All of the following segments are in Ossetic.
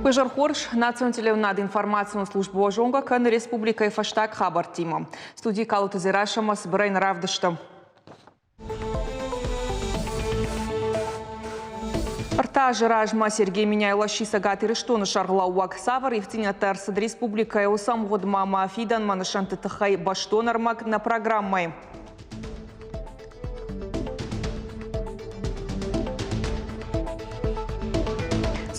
Уызӕр хорз, национ телеуынады информацион службӕ уӕ зонгӕ кӕны республикӕйы фӕстаг хабӕрттимӕ. Студийы Калоты Дзерассӕмӕ цыбырӕй нӕ равдыстам. Ӕртӕ азы размӕ Сергей Меняйло сси Цӕгат Ирыстоны сӕргълӕууӕг. Цавӕр ивддзинӕдтӕ ӕрцыд республикӕйы уыцы ӕмгъуыдмӕ ӕмӕ фидӕнмӕ нысӕнтты тыххӕй бӕстон ӕрмӕг нӕ программӕйы.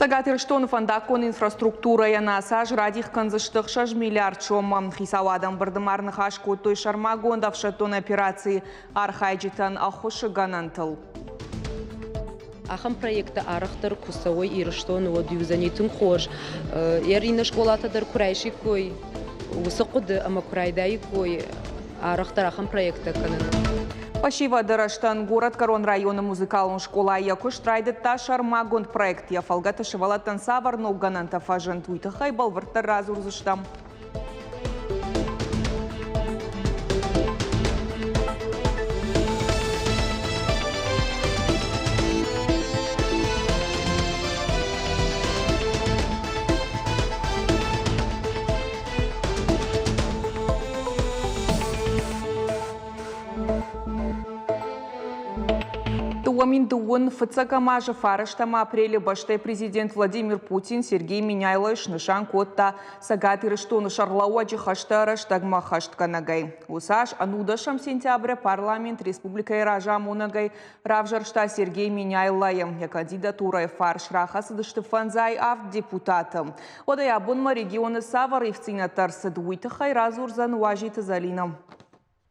Цӕгат Ирыстоны фӕндаггон инфраструктурӕйӕн ацы аз радих кӕндзысты 6 миллиард сомы. Хицауады ӕмбырды ма ӕрныхас кодтой сӕрмагонд ӕфсӕддон операцийы архайджытӕн ӕххуысы гӕнӕнтыл. Ахӕм проекттӕ арӕхдӕр куы цӕуой Ирыстоны, уӕд уыдзӕни тынг хорз. Иннӕ скъолатӕ дӕр куы райсиккой уыцы хъуыды ӕмӕ куы райдаиккой арӕхдӕр ахӕм проекттӕ кӕнын. Фӕсивӕды рӕзтӕн горӕтгӕрон районы музыкалон скъола йӕ куыст райдыдта сӕрмагонд проект. Йӕ фӕлгӕты сывӕллӕттӕн цавӕр ног гӕнӕнтӕ фӕзынд, уый тыххӕй бӕлвырддӕр радзурдзыстӕм. 2009 фыццӕгӕм азы фарӕстӕм апрелы бӕстӕйы президент Владимир Путин Сергей Меняйлойы снысан кодта Цӕгат Ирыстоны сӕргълӕууӕджы хӕстӕ рӕстӕгмӕ ӕххӕстгӕнӕгӕй. Уыцы аз ӕнудӕсӕм сентябры парламент республикӕйы разамонӕгӕй равзӕрста Сергей Меняйлойы. Йӕ кандидатурӕйы фарс рахӕцыдысты фӕндзай авд депутаты. Уӕдӕй абонмӕ регионы цавӕр ивддзинӕдтӕ ӕрцыд, уый тыххӕй радзурдзӕн Уазиты Зӕлинӕ.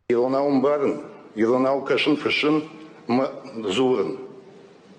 Иронау ӕмбарын, иронау кӕсын, фыссын ӕмӕ дзурын.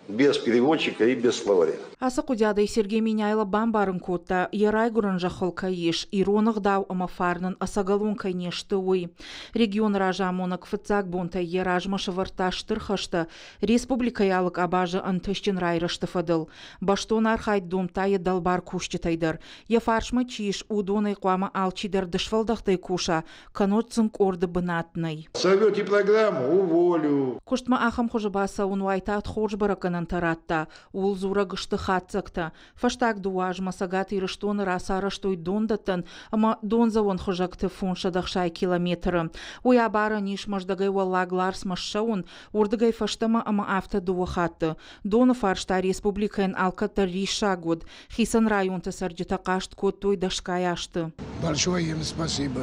Без переводчика и без словаря. Ацы хъуыдиадӕй Сергей Меняйло бамбарын кодта, йӕ райгуырӕн зӕххыл кӕй ис, ирон ӕгъдау ӕмӕ фарн ын ӕцӕгӕлон кӕй не сты, уый. Регионы разамонӕг фыццаг бонтӕй йӕ размӕ сӕвӕрдта стыр хӕстӕ республикӕйы алы къабазы ӕнтыстджын райрӕзты фӕдыл. Бӕстон архайд домдта йӕ дӕлбар кусджытӕй дӕр. Йӕ фарсмӕ чи ис, уыдонӕй хъуамӕ алчидӕр дысфӕлдӕхтӕй куса, кӕннод сын къорды бынат нӕй. Сорвете программу, уволю. Куыстмӕ ахӕм хуызы бацӕуын уайтагъд хорз бӕрӕггӕнӕнтӕ радта, ууыл дзурӕг сты хатдзӕгтӕ. Фӕстаг дыууӕ азмӕ Цӕгат Ирыстоны рацарӕзтой дондӕттӕн ӕмӕ дондзӕуӕн хуызӕгты 560 километры. Уый абарӕн ис Мӕздӕгӕй Уӕллаг Ларсмӕ ссӕуын, уырдыгӕй фӕстӕмӕ ӕмӕ афтӕ дыууӕ хатты. Доны фарста республикӕйӕн алкӕддӕр риссаг уыд. Хицӕн районты цӕрджытӕ хъаст кодтой дӕсгай азты. Большое им спасибо,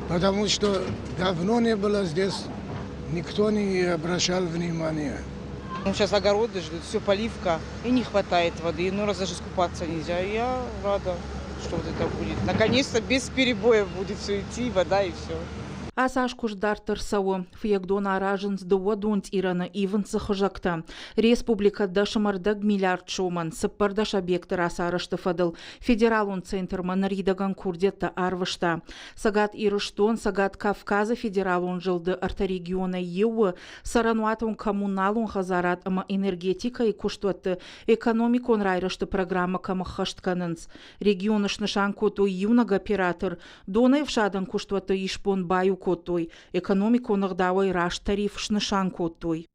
потому что давно не было здесь, никто не обращал внимания. Ну, сейчас огороды ждут, все поливка, и не хватает воды, ну раз даже скупаться нельзя. И я рада, что вот это будет. Наконец-то без перебоев будет все идти, вода и все. Ацы аз куыст дарддӕр цӕуы. Фыййагдон аразынц дыууӕ донцъирӕны, ивынц дзы хызӕгтӕ. Республикӕ дӕсӕм ӕрдӕг миллиард сомӕн 14 объекты рацарӕзты фӕдыл федералон центрмӕ ныридӕгӕн курдиӕттӕ арвыста. Цӕгат Ирыстон, Цӕгат Кавказы федералон зылды ӕртӕ регионӕй иуы цӕрӕнуатон-коммуналон хӕдзарад ӕмӕ энергетикӕйы куыстуӕтты экономикон райрӕзты программӕ кӕм ӕххӕст кӕнынц. Регионы снысан кодтой иунӕг оператор, донӕй ӕфсадӕн куыстуӕтты исбон баиу кодтой, экономикон ӕгъдауӕй раст тариф снысан кодтой.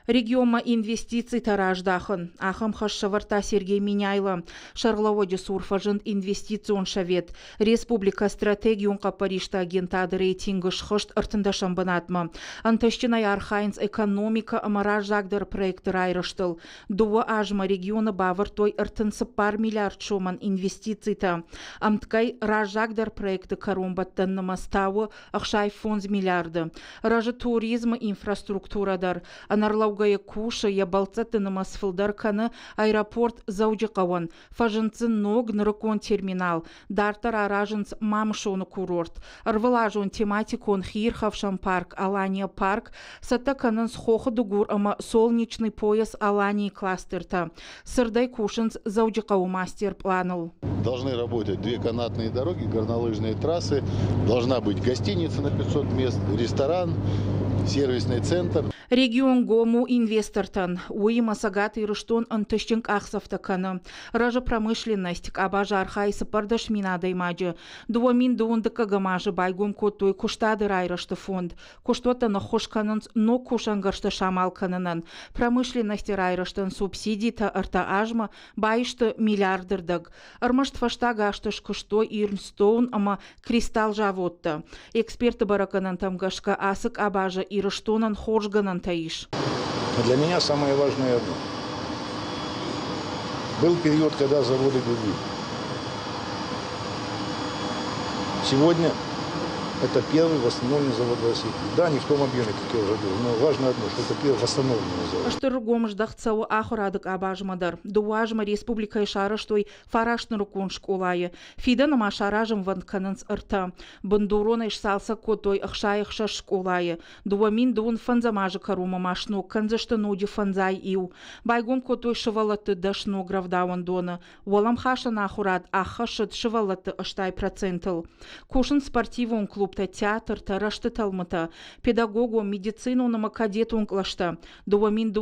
Регионмӕ инвестицитӕ раздахын. Ахӕм хӕс сӕвӕрдта Сергей Меняйло. Сӕргълӕууӕджы цур фӕзынд инвестицион совет. Республикӕ стратегион хъӕппӕристы агентады рейтингы схызт ӕртындӕсӕм бынатмӕ. Ӕнтыстджынӕй архайынц экономикӕ ӕмӕ раззагдӕр проектты райрӕзтыл. Дыууӕ азмӕ регионы бавӕрдтой 34 миллиард сомӕн инвестицитӕ. Ӕмткӕй раззагдӕр проекты кӕронбӕттӕн нымӕц та у 65 миллиарды. Рӕзы туризмы инфраструктурӕ дӕр. Ӕнӕрлӕугӕйӕ кусы, йӕ бӕлццӕтты нымӕц фылдӕр кӕны аэропорт Дзӕуджыхъӕуӕн. Фӕзынд дзы ног нырыккон терминал. Дарддӕр аразынц Мамысоны курорт. Ӕрвылазон тематикон хиирхӕфсӕн парк Алания парк цӕттӕ кӕнынц Хохы Дыгур ӕмӕ Солнечный пояс Аланийы кластертӕ. Цырдӕй кусынц Дзӕуджыхъӕуы мастер-пъланыл. Должны работать две канатные дороги, горнолыжные трассы, должна быть гостиница на 500 мест, ресторан. сервисный центр. Регион гом у инвестортӕн. Уыимӕ Цӕгат Ирыстон ӕнтыстджын къахдзӕфтӕ кӕны. Рӕзы промышленность, къабазы архайы 14 мин адӕймаджы. 2002 дыккӕгӕм азы байгом кодтой куыстады райрӕзты фонд. Куыстуӕттӕн ӕххуыс кӕнынц ног кусӕнгӕрзтӕ самал кӕнынӕн. Промышленности райрӕзтӕн субсидитӕ ӕртӕ азмӕ баисты миллиарды рдӕг. Ӕрмӕст фӕстаг азты скуыстой Ирнстоун ӕмӕ Кристалл заводтӕ. Экспертты бӕрӕггӕнӕнтӕм гӕсгӕ ацы къабазы Ирыстонӕн хорз гӕнӕнтӕ ис. Для меня самое важное одно. Был период, когда заводы гудели. Сегодня это первый восстановленный завод в России. Да, не в том объеме, как я уже говорил, но важно одно, что это первый восстановленный завод. Стыр ргом здӕхт цӕуы ахуырады къабазмӕ дӕр. Дыууӕ азмӕ республикӕйы сарӕзтой фараст нырыккон скъолайы. Фидӕны ма саразынвӕнд кӕнынц ӕртӕ. Бындуронӕй сцалцӕг кодтой 66 скъолайы. 2025 азы кӕронмӕ ма сног кӕндзысты ноджы фӕндзай иу. Байгом кодтой сывӕллӕтты дӕс ног рӕвдауӕндоны. Уӕлӕмхасӕн ахуырад ӕххӕссыд сывӕллӕтты 80 процентыл. Кусынц спортивон клубтӕ, театртӕ, рӕзты тӕлмытӕ, педагогон, медицинон ӕмӕ кадетон кълӕстӕ. 2025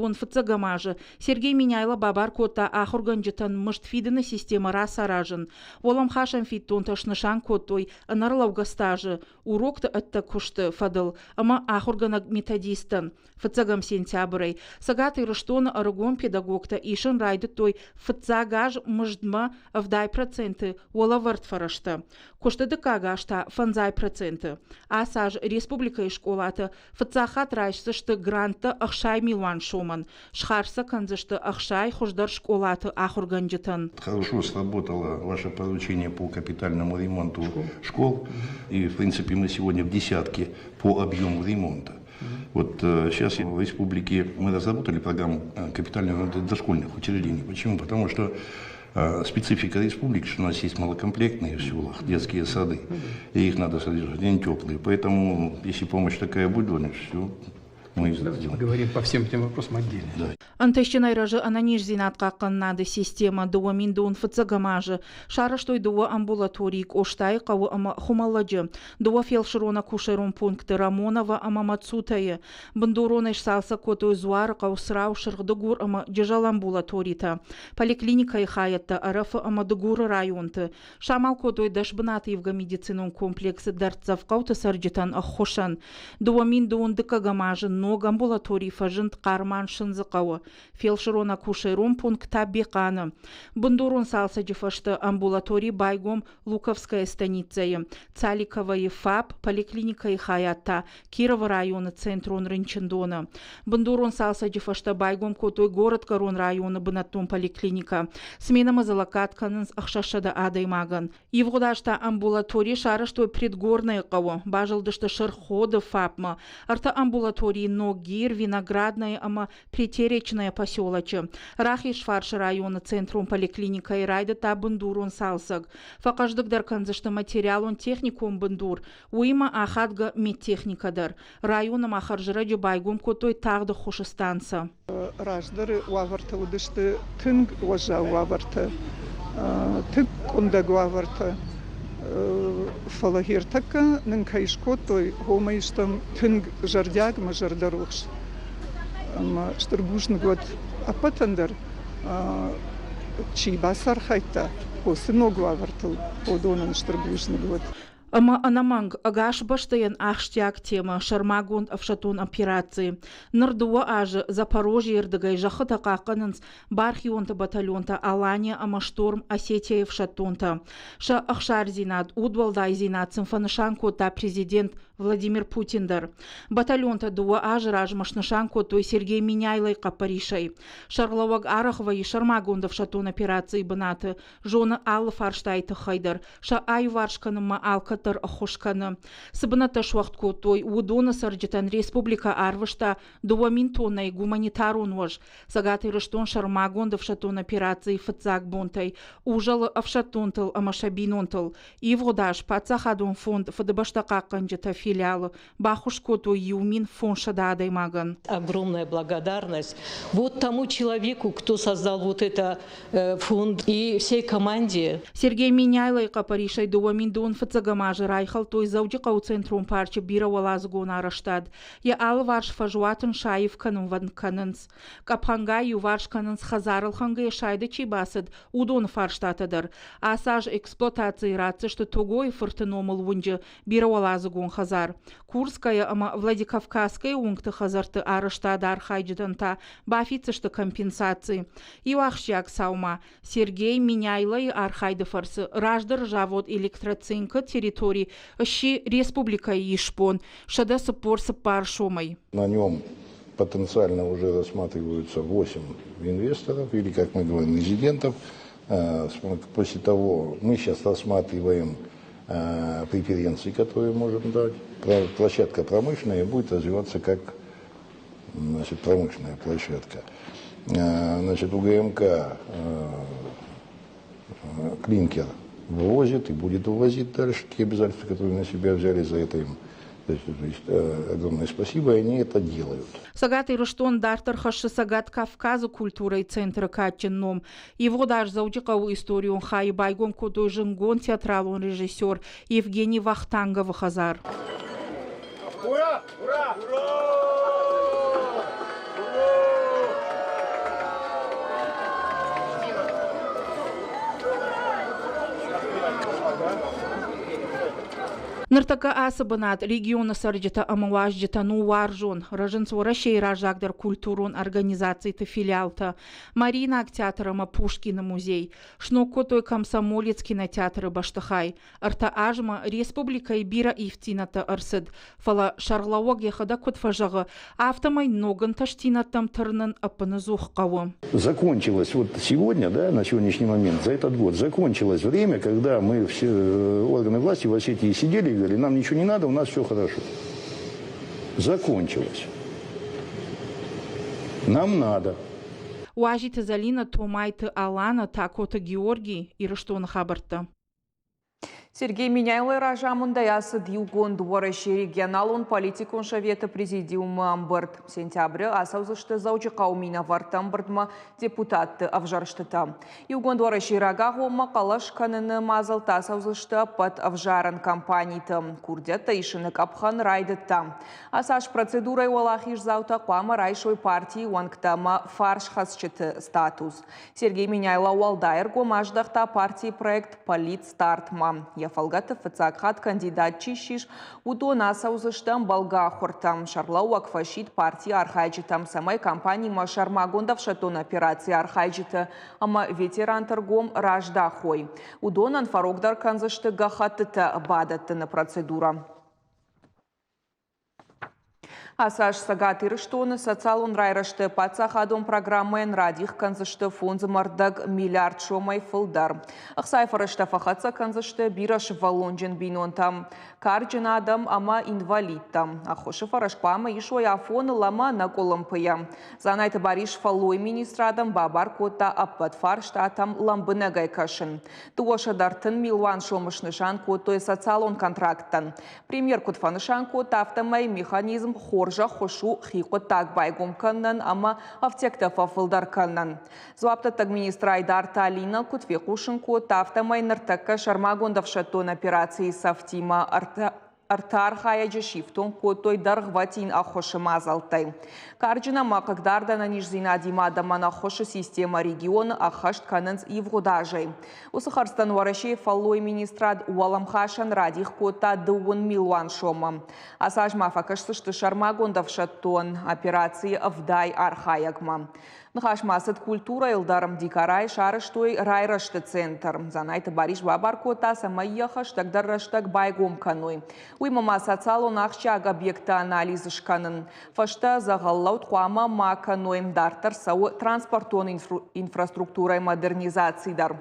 азы Сергей Меняйло бабар кодта ахуыргӕнджытӕн мызд фидыны системӕ рацаразын. Уӕлӕмхасӕн фиддонтӕ снысан кодтой ӕнӕрлӕугӕ стажы, урокты ӕддӕ куысты фӕдыл ӕмӕ ахуыргӕнӕг-методисттӕн. Фыццӕгӕм сентябрӕй Цӕгат Ирыстоны ӕрыгон педагогтӕ исын райдыдтой фыццаг аз мыздмӕ 70% уӕлӕвӕрд фӕрӕзтӕ. Куысты дыккаг аз та 5%. Ацы аз республикӕйы скъолаты Фыццаг хатт райсдзысты гранттӕ 60 милуан сомӕн, схардз сӕ кӕндзысты 60 хуыздӕр скъолаты ахуыргӕнджытӕн. Хорошо сработало ваше поручение по капитальному ремонту школ. И, в принципе, мы сегодня в десятке по объему ремонта. Вот сейчас в республике мы разработали программу капитального ремонта дошкольных учреждений. Почему? Потому что специфика республики, что у нас есть малокомплектные в селах детские сады, и их надо содержать, они теплые. Поэтому, если помощь такая будет, все, мы сделаем. Говорим по всем этим вопросам отдельно. Да. Ӕнтыстджынӕй рӕзы ӕнӕниздзинад хъахъхъӕнынады системӕ 2000 фыццӕгӕм азы сарӕзтой дыууӕ амбулаторийы Къостайы хъӕуы ӕмӕ Хуымӕллӕджы, дыууӕ фелсырон-акушерон пункты Рамоново ӕмӕ Мацутӕйы. Бындуронӕй сцалцӕг кодтой Дзуарыхъӕу, Црау, Сырхдыгур ӕмӕ Джызӕл амбулаторитӕ. Поликлиникӕйы хайӕдтӕ Ӕрӕфы ӕмӕ Дыгуры районты самал кодтой дӕс бынаты ивгӕ медицинон комплексы дӕрддзӕф хъӕуты цӕрджытӕн ӕххуысӕн. 2002 дыккӕгӕм азы ног амбулатори фӕзынд Хъарман-Сындзыхъӕуы, фелсырон-акушерон пункт та Бехъаны. Бындурон цалцӕджы фӕстӕ амбулатори байгом Луковская станицӕйы, Цаликовойы ФАП, поликлиникӕйы хайад та Кировы районы центрон рынчындоны. Бындурон цалцӕджы фӕстӕ байгом кодтой горӕтгӕрон районы бынӕттон поликлиникӕ. Сменӕмӕ дзы лӕггад кӕнынц 600 адӕймагӕн. Ивгъуыд аз та амбулатори сарӕзтой Предгорное хъӕуы, базылдысты Сырх Ходы ФАП-мӕ. Ӕртӕ амбулаторийы Ногир, Виноградное ӕмӕ Притеречное поселочы. Рахизфарсы районы центрон поликлиникӕйы райдыдта бындурон цалцӕг. Фӕхъӕздыгдӕр кӕндзысты материалон-техникон бындур, Уыимӕ ахадгӕ медтехникӕ дӕр. Районы ма хӕрзӕрӕджы байгом кодтой тагъд ӕххуысы станцӕ. Раздӕры уавӕртӕ уыдысты тынг уӕззау уавӕртӕ, тынг къуындӕг уавӕртӕ. Фӕлӕ ӕртӕккӕ нын кӕй скодтой, уымӕй стӕм тынг зӕрдиаг ӕмӕ зӕрдӕрухс. Ӕмӕ стыр бузныг уӕд ӕппӕтӕн дӕр, чи бацархайдта, уыцы ног уавӕртыл, уыдонӕн стыр бузныг уӕд. Ӕмӕ ӕнӕмӕнг ӕгас бӕстӕйӕн ахсджиаг темӕ сӕрмагонд ӕфсӕддон операци. Ныр дыууӕ азы Запорожьейы рдыгӕй зӕххытӕ хъахъхъӕнынц бархионты батальонтӕ Алания ӕмӕ Шторм Осетия-йы ӕфсӕддонтӕ. Сӕ ӕхсардзинад, удуӕлдайдзинад сын фӕнысан кодта президент Владимир Путин дӕр. Батальонтӕ дыууӕ азы размӕ снысан кодтой Сергей Меняйлойы хъӕппӕрисӕй. Сӕргълӕууӕг арӕх вӕййы сӕрмагонд ӕфсӕддон операцийы бынаты, зоны алы фарстайы тыххӕй дӕр, сӕ аиуварс кӕнынмӕ алкӕддӕр ӕххуыс кӕны. Цы бынӕттӕ суӕгъд кодтой, уыдоны цӕрджытӕн республикӕ арвыста 2000 тоннӕйы гуманитарон уӕз. Цӕгат Ирыстон сӕрмагонд ӕфсӕддон операцийы фыццаг бонтӕй узӕлы ӕфсӕддонтыл ӕмӕ сӕ бинонтыл. Ивгъуыд аз паддзахадон фонд Фыдыбӕстӕ хъахъхъӕнджытӕ филиалы баххуыс кодтой 1500 адӕймагӕн. Огромная благодарность вот тому человеку, кто создал вот это фонд и всей команде. Сергей Меняйлойы хъӕппӕрисӕй 2000 фыццӕгӕм азы райхӕлдтой Дзӕуджыхъӕуы центрон парчы бирӕуӕладзыгон арӕзтад. Йӕ алыварс фӕзуат ын саив кӕнынвӕнд кӕнынц. Къӕпхӕнгай иуварс кӕнынц хӕдзарылхӕнгӕйӕ сайды чи бацыд, уыдоны фарстатӕ дӕр. Ацы аз эксплуатацийы ратдзысты Тогойы-фырты номыл уынджы бирӕуӕладзыгон хӕдзар. Курская ӕмӕ Владикавказская уынгты хӕдзӕртты арӕзтады архайджытӕн та бафиддзысты компенсаци. Иу ахсджиаг цау ма Сергей Меняйлойы архайды фӕрцы раздӕры завод Электроцинк-ы территори сси республикӕйы исбон 144 сомӕй. На нем потенциально уже рассматриваются 8 инвесторов или, как мы говорим, резидентов. После того мы сейчас рассматриваем преференции, которые можем дать. Площадка промышленная будет развиваться как, значит, промышленная площадка. Значит, УГМК клинкер вывозит и будет вывозить дальше те обязательства, которые на себя взяли за это им. То есть, огромное спасибо, и они это делают. Цӕгат Ирыстон дарддӕр хӕссы Цӕгат Кавказы культурӕйы центры кадджын ном. Ивгъуыд аз Дзӕуджыхъӕуы историон хайы байгом кодтой зындгонд театралон режиссер Евгений Вахтанговы хӕдзар. Ура! Ура! Ура! Ныртӕккӕ ацы бынат регионы цӕрджытӕ ӕмӕ уазджытӕн у уарзон, рӕзынц Уӕрӕсейы раззагдӕр культурон организациты филиалтӕ, Мариинаг театр ӕмӕ Пушкины музей, сног кодтой Комсомолец кинотеатры бӕстыхай. Ӕртӕ азмӕ республикӕйы бирӕ ивддзинӕдтӕ ӕрцыд, фӕлӕ сӕргълӕууӕг йӕхӕдӕг куыд фӕзӕгъы, афтӕмӕй ног ӕнтыстдзинӕдтӕм тырнын ӕппынӕдзух хъӕуы. Закончилось вот сегодня, да, на сегодняшний момент, за этот год, закончилось время, когда мы все органы власти в Осетии сидели и говорили, нам ничего не надо, у нас все хорошо. Закончилось. Нам надо. Уазиты Залина, Томайты Алана, Такоты Георгий, Ирыстоны хабӕрттӕ. Сергей Меняйлой разамындӕй ацыд Иугонд Уӕрӕсе регионалон политикон советы президиумы ӕмбырд. Сентябры ацӕудзысты Дзӕуджыхъӕуы минӕвӕртты ӕмбырдмӕ депутатты ӕвзӕрстытӕ. Иугонд Уӕрӕсе рагагъоммӕ хъӕлӕс кӕныны мадзӕлттӕ ацӕудзысты ӕппӕт ӕвзарӕн кампаниты. Курдиӕттӕ исыны къӕпхӕн райдыдта. Ацы аз процедурӕйы уӕлахиздзаутӕ хъуамӕ райсой партийы уӕнгтӕ ӕмӕ фарсхӕцджыты статус. Сергей Меняйло уӕлдай ӕргом аздӕхта партийы проект «Политстарт-мӕ». Йӕ фӕлгӕты фыццаг хатт кандидат чи ссис, уыдон ацӕудзысты ӕмбӕлгӕ ахуыртӕм. Сӕргълӕууӕг фӕсидт партийы архайджытӕм, цӕмӕй компанимӕ сӕрмагонд ӕфсӕддон операцийы архайджыты ӕмӕ ветеранты ргом раздахой. Уыдонӕн фӕрогдӕр кӕндзысты гӕххӕттытӕ бадӕттыны процедурӕ. Ацы аз Цӕгат Ирыстоны социалон райрӕзты паддзахадон программӕйӕн радих кӕндзысты 5,25 миллиард сомӕй фылдӕр. Ӕхцайы фӕрӕзтӕ фӕхӕццӕ кӕндзысты бирӕсывӕллонджын бинонтӕм, карджын адӕм ӕмӕ инвалидтӕм. Ӕххуысы фӕрӕз хъуамӕ исой афоныл ӕмӕ ӕнӕкъуылымпыйӕ. Дзанайты Барис фӕллойы министрадӕн бабар кодта ӕппӕт фарстатӕм лӕмбынӕгӕй кӕсын. 230 милуан сомы снысан кодтой социалон контракттӕн. Премьер куыд фӕнысан кодта, афтӕмӕй механизм хорз ӕххуыс у хи хъуыддаг байгом кӕнынӕн ӕмӕ ӕфтиӕгтӕ фӕфылдӕр кӕнынӕн. Дзуапдӕттӕг министр Айдарты Алина куыд фехъусын кодта, афтӕмӕй ныртӕккӕ сӕрмагонд ӕфсӕддон операцийы цӕфтимӕ ӕртӕ архайӕджы сифтонг кодтой дӕргъвӕтин ӕххуысы мадзӕлттӕй. Карджын ӕмӕ хъыгдард ӕнӕниздзинадимӕ адӕмӕн ӕххуысы системӕ регионы ӕххӕст кӕнынц ивгъуыд азӕй. Уыцы хӕрдзтӕн Уӕрӕсейы фӕллойы министрад уӕлӕмхасӕн радих кодта дыууын милуан сомы. Ацы аз ма фӕкӕсдзысты сӕрмагонд ӕфсӕддон операцийы 70 архайӕгмӕ. Ныхас ма цыд культурӕйыл дӕр. Дикарайы сарӕзтой райрӕзты центр. Дзанайты Барис бабар кодта, цӕмӕй йӕ хӕстӕгдӕр рӕстӕг байгом кӕной. Уыимӕ ма социалон ахсджиаг объектты анализ скӕнын. Фӕстӕ дзӕгъӕллӕуд хъуамӕ ма кӕной, дарддӕр цӕуы транспортон инфраструктурӕйы модернизаци дӕр.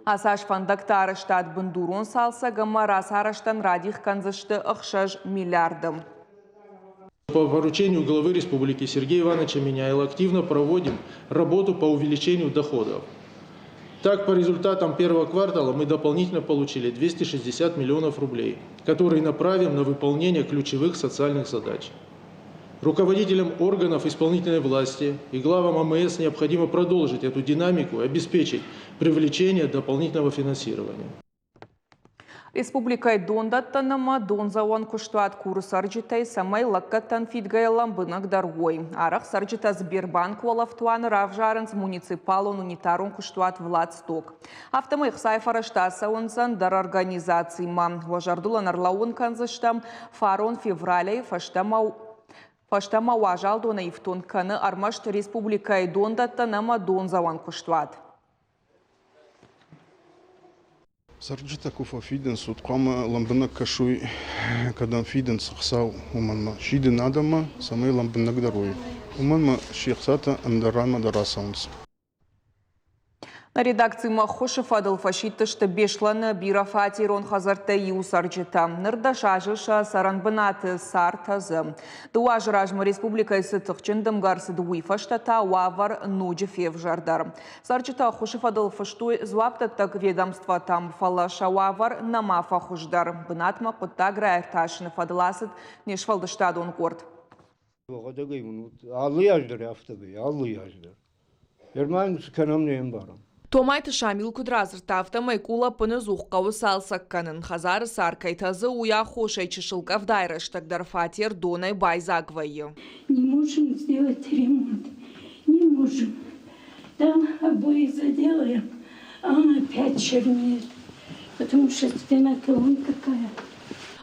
Ацы аз фӕндӕгты арӕзтад бындурон цалцӕг ӕмӕ рацарӕзтӕн радих кӕндзысты 6 миллиарды. По поручению главы республики Сергея Ивановича Меняйло активно проводим работу по увеличению доходов. Так, по результатам первого квартала мы дополнительно получили 260 миллионов рублей, которые направим на выполнение ключевых социальных задач. Руководителям органов исполнительной власти и главам ОМС необходимо продолжить эту динамику и обеспечить привлечение дополнительного финансирования. Республикӕйы дондӕттӕн ӕмӕ дондзӕуӕн куыстуат куры цӕрджытӕй, цӕмӕй лӕггӕдтӕн фидгӕйӕ лӕмбынӕгдӕр уой. Арӕх цӕрджытӕ Сбербанк уӕлӕфтуаны равзарынц муниципалон унитарон куыстуат Владсток. Афтӕмӕй ӕхцайы фӕрӕзтӕ ацӕуынц ӕндӕр организацимӕ. Уӕ зӕрдыл ын ӕрлӕууын кӕндзыстӕм, фарон февралӕй фӕстӕмӕ Фӕстӕмӕ уазал донӕй ифтонг кӕны ӕрмӕст республикӕйы дондӕттӕн ӕмӕ дондзӕуӕн куыстуат. Цӕрджытӕ ку фӕфидынц, уӕд хъуамӕ лӕмбынӕг кӕсой, кӕдӕм фидынц ӕхца, уымӕн ма сидын адӕммӕ, цӕмӕй лӕмбынӕгдӕр уой. Уымӕн ма се хцатӕ ӕндӕр ранмӕ дӕр ацӕуынц. Нӕ редакцимӕ ӕххуысы фӕдыл фӕсидтысты Беслӕны бирӕфатерон хӕдзӕрттӕй иу цӕрджытӕ. Ныр 10 азы сӕ цӕрӕнбынаты цар тӕдзы. Дыууӕ азы размӕ республикӕйы цы тыхджын дымгӕ ӕрцыд, уый фӕстӕ та уавӕр ноджы февзӕрдӕр. Цӕрджытӕ ӕххуысы фӕдыл фыстой дзуапдӕттӕг ведомствотӕм, фӕлӕ сӕ уавӕр нӕма фӕхуыздӕр. Бынатмӕ хъуыддаг раиртасыны фӕдыл ацыд не сфӕлдыстадон къорд. Уӕхӕдӕг уынут, алы аз дӕр афтӕ вӕййы, алы аз дӕр. Нырма цы кӕнӕм, не мбарӕм. Томайты Шамил куыд радзырдта, афтӕмӕй къул ӕппынӕдзух хъӕуы цалцӕг кӕнын. Хӕдзары сӕр кӕй тӕдзы, уый аххосӕй чысыл къӕвдайы рӕстӕг дӕр фатер донӕй байдзаг вӕййы. Не можем сделать ремонт, не можем. Там обои заделаем, а он опять чернеет, потому что стена-то вон какая.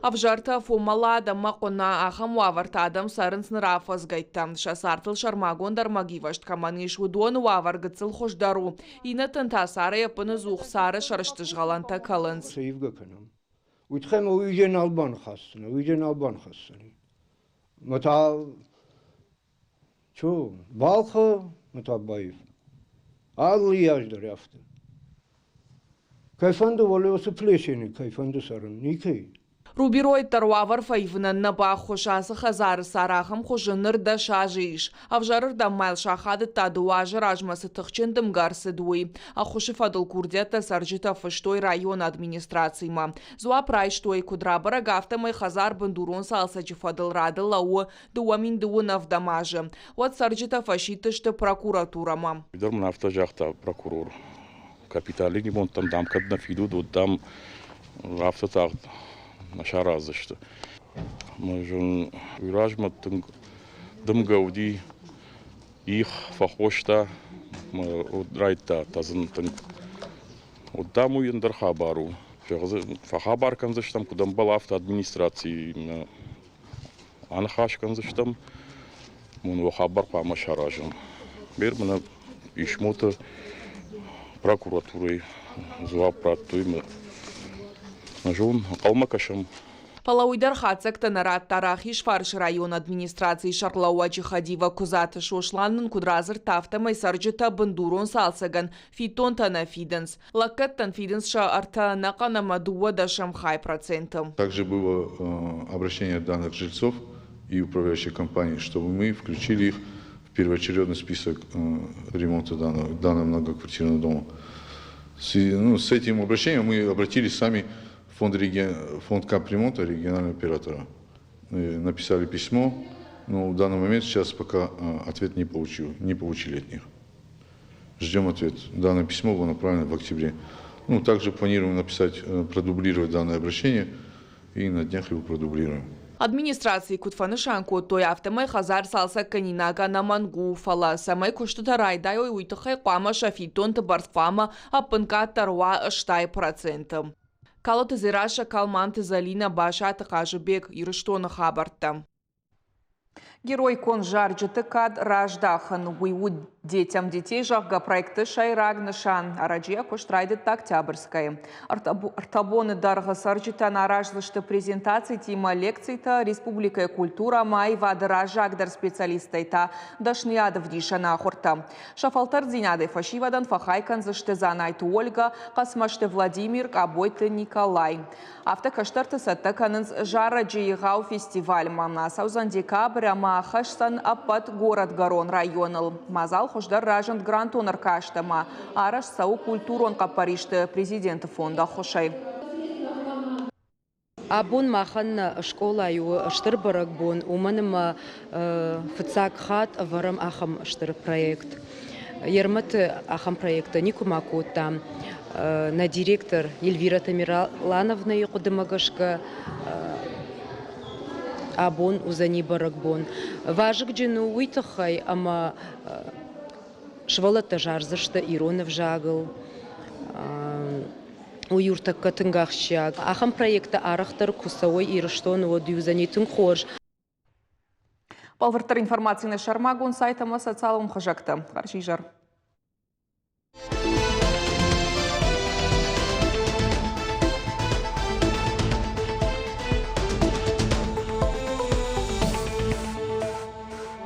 Ӕвзӕртӕ, фомӕлӕ адӕммӕ хъуына, ахӕм уавӕрты адӕм цӕрынц ныр афӕдзгӕйттӕ. Сӕ цардыл сӕрмагонд ӕрмӕг ивӕзт кӕмӕн ис, уыдоны уавӕр гыццыл хуыздӕр у. Иннӕтӕн та царӕй ӕппынӕдзух цары сӕрсты згъӕлӕнтӕ кӕлынц. Ивгӕ кӕнӕм. Уый тыххӕй ма уый нал баныхасдзынӕ, уый нал баныхасдзӕни. Мӕ та чо, балхы, мӕ та баив. Алы аз дӕр афтӕ. Кӕй фӕнды уӕле уыцы плесени, кӕй фӕнды цӕрын, никӕй. Рубероид дӕр уавӕр фӕивынӕн нӕ баххуыс. Ацы хӕдзары сӕр ахӕм хуызы ныр 10 азы ис. Ӕвзӕрырдӕм ма йыл сахадыдта дыууӕ азы размӕ цы тыхджын дымгӕ ӕрцыд, уый. Ӕххуысы фӕдыл курдиӕттӕ цӕрджытӕ фыстой районы администрацимӕ. Дзуапп райстой, куыд рабӕрӕг, афтӕмӕй хӕдзар бындурон цалцӕджы фӕдыл рады лӕууы 2027 азы. Уӕд цӕрджытӕ фӕсидтысты прокуратурӕмӕ. Уый дӕр мын афтӕ загъта прокурор. Капиталийы ремонттӕм, дам, кӕд нӕ фидуд, уӕд, дам, афтӕ тагъд нӕ сараздзысты. Зын уый размӕ тынг дымгӕ уыди, их фӕхоста, райдта тӕдзын тынг. Уӕд, дам, уый ӕндӕр хабар у. Фӕхабар кӕндзыстӕм, куыд ӕмбӕлы, афтӕ администрациимӕ аныхас кӕндзыстӕм. Мын уӕ хабар хъуамӕ саразӕм. Бер мын писмоты прокуратурӕйы дзуапп радтой мӕ зон, ӕнхъӕлмӕ кӕсӕм. Фӕлӕ уый дӕр хатдзӕгтӕ нӕ радта Рахизфарсы районы администрацийы сӕргълӕууӕджы хӕдивӕг Куыдзаты Сослан нын куыд радзырдта, афтӕмӕй цӕрджытӕ бындурон цалцӕгӕн фиддонтӕ нӕ фидынц. Лӕггӕдтӕн фидынц сӕ ӕртӕ ӕнӕхъӕн ӕмӕ дыууӕ дӕсӕм хай проценты. Также было обращение данных жильцов и управляющей компании, чтобы мы включили их в первоочередный список ремонта данного многоквартирного дома. Ну, с этим обращением мы обратились сами в фонд капремонта регионального оператора. Написали письмо, но в данный момент сейчас пока ответ не получили от них. Ждем ответ. Данное письмо было направлено в октябре. Ну, также планируем написать, продублировать данное обращение и на днях его продублируем. Администрацийы куыд фӕнысан кодтой, афтӕмӕй хӕдзар цалцӕггӕнинаг ӕнӕмӕнг у, фӕлӕ цӕмӕй куыстытӕ райдайой, уый тыххӕй хъуамӕ сӕ фиддонты бӕрц хъуамӕ ӕппынкъаддӕр уа 80%. Калоты Дзерассӕ, Калманты Зӕлинӕ, Басаты Хъазыбег, Ирыстоны хабӕрттӕ. Героикон зарджыты кад раздахын, уый у «Детям детей», зӕгъгӕ, проекты сӕйраг нысан. Ӕрӕджыйӕ куыст райдыдта Октябрьскӕйы. Ӕртӕ боны дӕргъы цӕрджытӕн араздзысты презентацитимӕ лекцитӕ, республикӕйы культурӕ ӕмӕ аивады раззагдӕр специалисттӕй та дӕсныйады ӕвдисӕн ахуыртӕ. Сӕ фӕлтӕрддзинадӕй фӕсивӕдӕн фӕхай кӕндзысты Дзанайты Ольгӕ, Хъӕцмӕзты Владимир, Къӕбойты Николай. Афтӕ кӕстӕрты цӕттӕ кӕнынц зарӕджы егъау фестивальмӕ. Ацӕудзӕн декабрь ӕмӕ ӕмӕ ахӕсдзӕн ӕппӕт горӕтгӕрон районыл. Мадзал хуыздӕр разынд грантон ӕркаст ӕмӕ арӕзт цӕуы культурон хъӕппӕристы президенты фонды ӕххуысӕй. Абон махӕн нӕ скъолайы у стыр бӕрӕгбон, уымӕн ӕмӕ фыццаг хатт ӕвӕрӕм ахӕм стыр проект. Ермӕты ахӕм проекттӕ никуыма кодтам. Нӕ директор Эльвира Тамерлановнайы хъуыдымӕ гӕсгӕ абон уыдзӕни бӕрӕгбон. Вазыгджын у уый тыххӕй, ӕмӕ сывӕллӕттӕ зардзысты ирон ӕвзагыл. Уый у тӕккӕ тынг ахсджиаг. Ахӕм проекттӕ арӕхдӕр куы цӕуой Ирыстоны, уӕд уыдзӕни тынг хорз. Бӕлвырддӕр информаци нӕ сӕрмагонд сайт ӕмӕ социалон хызӕгты. Хӕрзизӕр.